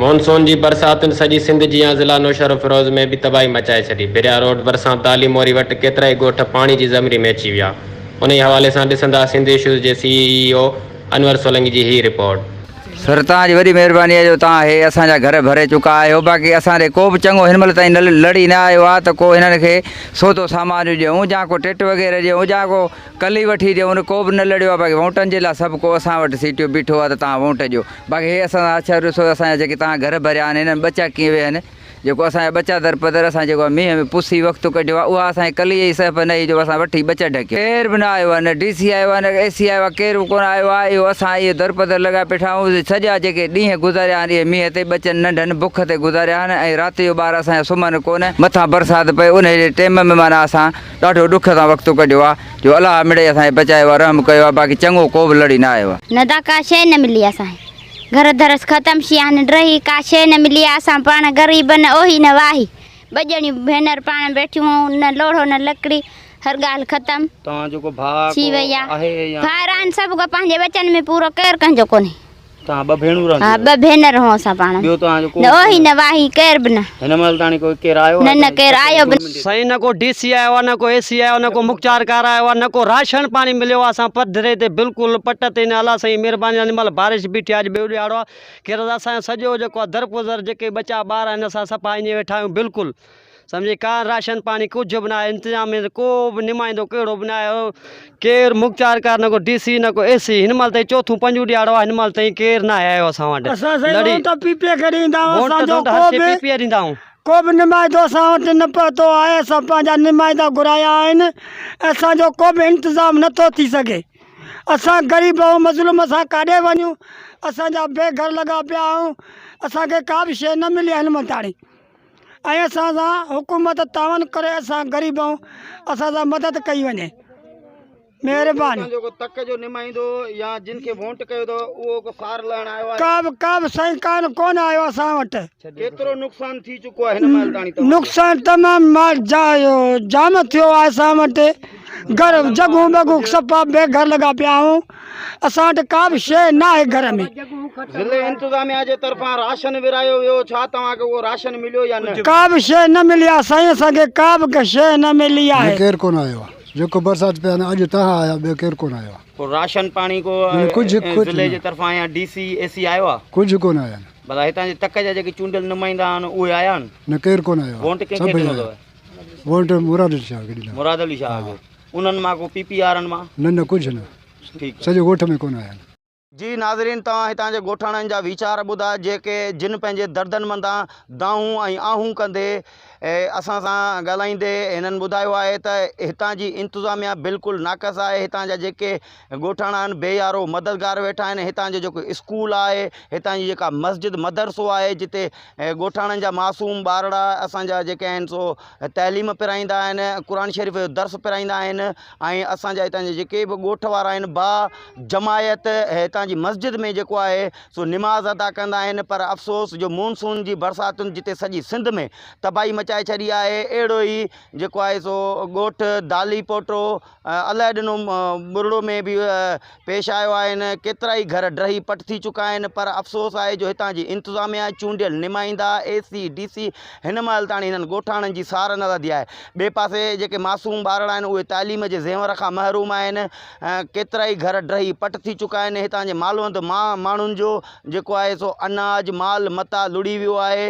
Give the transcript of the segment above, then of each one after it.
Monsoon جي برساتن سڄي سنڌ جيان ضلع نوشهروفيروز ۾ به تباهي مچائي ڇڏي. ڀريا روڊ ڀرسان دالي موري وٽ ڪيترائي ڳوٺ پاڻي جي زمري ۾ اچي ويا. انهي حوالي سان ڏسندا سنڌ اشوز جي سي اي او انور سولنگي جي هي رپورٽ. سر توهان جي وڏي مهرباني آهي جو توهان هي اسان جا گهر ڀري چڪا آهيو باقي اسان ڏي ڪو به چڱو هن مهل تائين لڙي نه آيو آهي ته ڪو هنن کي سودو سامان ڏيون يا ڪو ٽيٽ وغيره ڏيون يا ڪو ڪلي وٺي ڏيون ڪو به نه لڙيو آهي باقي وونٽن جي لاء سڀ ڪو اسان وٽ سيٽيو بيٺو آهي ته توهان وونٽ ڏيو باقي هي اسان سان اڇا ڏسو اسان جا جيڪي توهان گهر ڀريا آهن هنن ٻچا ڪيئن ويهن جيڪو اسان جا ٻچا درپدر اسان جيڪو مينهن ۾ پسي وقت ڪڍيو آهي اها اسان جي ڪلي جي سهپ نه هئي جو اسان وٺي ٻچا ڍڪيو ڪير به نه آيو آهي نه ڊي سي آيو آهي نه اي سي آيو آهي ڪير به ڪونه آيو آهي اهو اسان اهي درپدر لڳا پيٺا آهيون سڄا جيڪي ڏينهن گذاريا آهن اهي مينهن تي ٻچن ننڍن بک تي گذاريا آهن ۽ رات جو ٻار اسان جا سمهن ڪونه مٿان برسات پئي انهي جي ٽيم ۾ معنيٰ اسان ڏاڍو ڏک سان وقت ڪڍيو آ جو الله مڙئي اسان کي بچايو آ رحم ڪيو آ باقي چڱو ڪو به لڙي نه آيو آ. نه دا ڪا شيء نه ملي اسان کي گهر درس ختم شي آهن ڊهي ڪا شيء نه ملي آ اسان پاڻ غريب نه اوهي نه واهي ٻه ڄڻيون ڀينر پاڻ ويٺيون هون نه لوڙهو نه لڪڙي هر ڳالهه ختم توهان جو ڪو ڀاء ٿي ڪو وئي آ آهي يا ڀائر آهن سڀ ڪو پنهنجي ٻچن ۾ پورو ڪير ڪنهن جو ڪونهي. توهان ٻه ڀيڻون رهنديون ها هيو؟ ٻه ڀينر هون اسان پاڻ ۾. ٻيو توهان جو ڪو نه اوهي نه واهي ڪير به نه. هن مهل تاڻي ڪوئي ڪير آيو نه آهي نه ڪير آيو به نه. سائين نه ڪو ڊي سي آيو آ نه ڪو اي سي آيو نه ڪو مختيارڪار آيو آ نه ڪو راشن پاڻي مليو آ اسان پڌري تي بلڪل پٽ تي نه الله سائين مھرباني آ مھل بارش بيٺي آ اڄ ٻيو ڏيھاڙو آ ڪير اسان جو سڄو جيڪو آ درگذر جيڪي ٻچا ٻار آھن اسان صفا ائين ويٺا آھيون بلڪل سمجهي ڪا راشن پاڻي ڪجهه به ناهي انتظام ۾ ڪو به نمائندو ڪهڙو به ناهي آيو ڪير مختيارڪار نه ڪو ڊي سي نه ڪو اي سي هن مهل تائين چوٿون پنجون ڏيهاڙو آهي هن مهل تائين ڪير ناهي آيو اسان وٽ اسان سائين لڙي ووٽ پي پي کي ڏيندا آهيون ووٽ اسان جو ته ڪو هر شي به پي پي ڏيندا آهيون ڪو به نمائندو اسان وٽ نه پهتو آهي اسان پنهنجا نمائندا گهرايا آهن اسان جو ڪو به انتظام نٿو ٿي سگهي اسان غريب آهيون مظلوم اسان ڪاڏي وڃون اسان جا بي گهر لڳا پيا آهيون اسان کي ڪا به شيء نه ملي آهي هن مهل تاڻي ۽ اسان سان حڪومت تعاون ڪري اسان غريب آهيون اسان سان مدد ڪئي وڃي مهرباني. اتان جو ڪو تڪ جو نمائندو يا جن کي وونٽ ڪيو اٿو اهو ڪو سار لهڻ آيو آهي؟ ڪا به ڪا به سائين ڪان ڪونه آيو اسان وٽ. ڪيترو نقصان ٿي چڪو آهي هن مهل تاڻي توهان کي؟ نقصان تمام مال جام ٿيو آهي اسان وٽ گهر جڳهون ٻڳهون صفا بي گهر لڳا پيا آهيون. اسان وٽ ڪا به شيء ناهي گهر ۾. ضلعي انتظاميا جي طرفان راشن ورهايو ويو ڇا توهان کي اهو راشن مليو يا نه؟ ڪا به شيء نه ملي آهي سائين اسان کي ڪا به شيء نه ملي آهي. نه ڪير ڪونه آيو آهي جيڪو برسات پيا آهن اڄ توهان آيا ٻيو ڪير ڪونه آيو آهي. ڪو راشن پاڻي ڪو نه ڪجهه ڪجهه ضلعي نه. جي طرفان يا ڊي سي اي سي آيو آهي؟ ڪجهه ڪونه آيا آهن. ڀلا هتان جي تڪ جا جيڪي چونڊيل نمائندا آهن اهي آيا آهن؟ نه ڪير ڪونه آيو آهي. وونٽ ڪنهن کي سڀئي ڏنو آيا. اٿو؟ وونٽ مراد علي شاهه کي ڏنا. مراد علي شاهه کي. انهن مان ڪو پي پي آرن مان؟ نه نه ڪجهه نه. ٺيڪ آ. سڄي ڳوٺ ۾ ڪونه آيا آهن. جي ناظرين توهان هتان جي ڳوٺاڻن جا ويچار ٻڌا جيڪي جن پنهنجي دردن منڌان دانهون ۽ آهون ڪندي اسان سان ڳالهائيندي هنن ٻڌايو آهي ته هتان جي انتظاميا بلڪل ناقص آهي هتان جا جيڪي ڳوٺاڻا آهن بي يارو مددگار ويٺا آهن هتان جو جيڪو اسڪول آهي هتان جي جيڪا مسجد مدرسو آهي جتي ڳوٺاڻن جا معصوم ٻارڙا اسان جا جيڪي آهن سو تعليم پرائيندا آهن قرآن شريف جو درس پرائيندا آهن ۽ اسان جا هتان جا جيڪي به ڳوٺ وارا آهن با جماعت هتان جي مسجد ۾ جيڪو آهي سو نماز ادا ڪندا آهن پر افسوس جو مونسون جي برساتن جتي سڄي سنڌ ۾ تباهي مچائي ڇڏي آهي اهڙو ئي جيڪو آهي سو ڳوٺ دالي پوٽو الهه ڏنو ٻرڙو ۾ به پيش آيو آهن ڪيترائي گهر ڊهي پٽ ٿي چڪا آهن پر افسوس آهي جو هتان جي انتظاميا چونڊيل نمائندا اي سي ڊي سي هن مهل تاڻي هنن ڳوٺاڻن جي سار نه لڌي آهي ٻئي پاسي جيڪي معصوم ٻارڙا آهن اهي تعليم جي زيور کان محروم آهن ڪيترائي گهر ڊهي پٽ ٿي چڪا آهن هتان جي مالوند ماڻهن جو جيڪو آهي سو اناج مال متاع لڙهي ويو آهي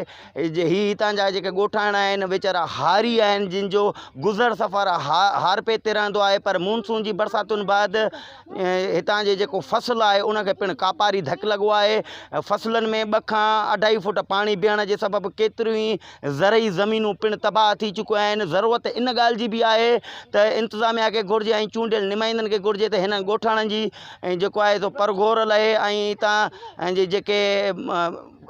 هي هتان جا جيڪي ڳوٺاڻا آهن ويچارا هاري آهن جن جو گذر سفر هارپي تي رهندو آهي پر مونسون جي برساتن بعد هتان جي جيڪو فصل آهي ان کي پڻ ڪاپاري ڌڪ لڳو آهي فصلن ۾ ٻه کان اڍائي فوٽ پاڻي بيهڻ جي سبب ڪيتريون ئي زرعي زمينون پڻ تباهه ٿي چڪيون آهن ضرورت ان ڳالهه جي به آهي ته انتظاميا کي گهرجي ۽ چونڊيل نمائندن کي گهرجي ته هنن ڳوٺاڻن جي جيڪو آهي سو پرگهور لهي ۽ هتان جي جيڪي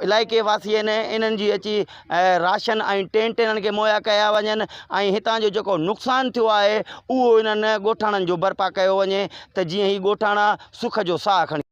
علائقي واسي آهن انهن جي اچي راشن ۽ ٽينٽ انهن کي مهيا ڪيا وڃن ۽ هتان جو جيڪو نقصان ٿيو آهي اهو انهن ڳوٺاڻن جو ڀرپا ڪيو وڃي ته جيئن هي ڳوٺاڻا سک جو ساهه کڻي.